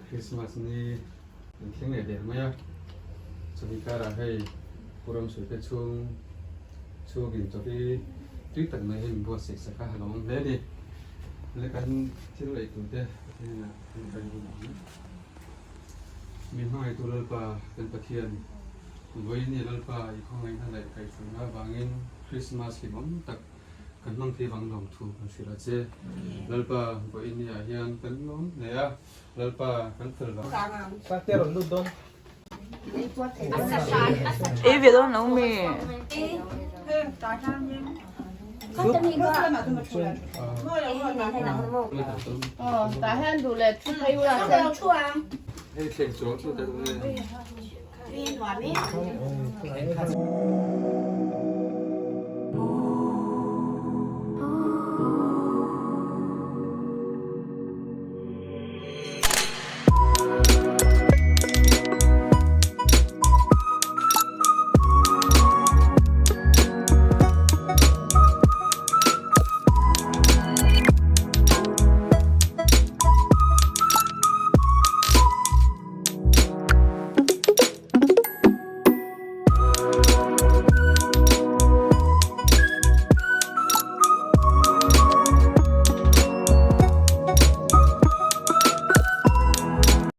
Christmas ni an thleng leh der mai a, chawhni karah hei Pu Ramsuite chhung chhungin chawhni tui tak mai hi min buatsaih sak a, a lo awm hle a ni. Le kan thil lei tur te Pathian inah kan kai hun ang. Min hmangaihtu Lalpa kan Pathian, vawiin i Lalpa i khawngaihna leh kaihhruaina avangin Krismas hlimawm tak kan hmang thei vang lawm thu kan hrilh a che. Lalpa vawiin ni ah hian kan lawm hle a, Lalpa kan fel vang. Ei ve dawn lo mi. Hei thleng chuang chu ta.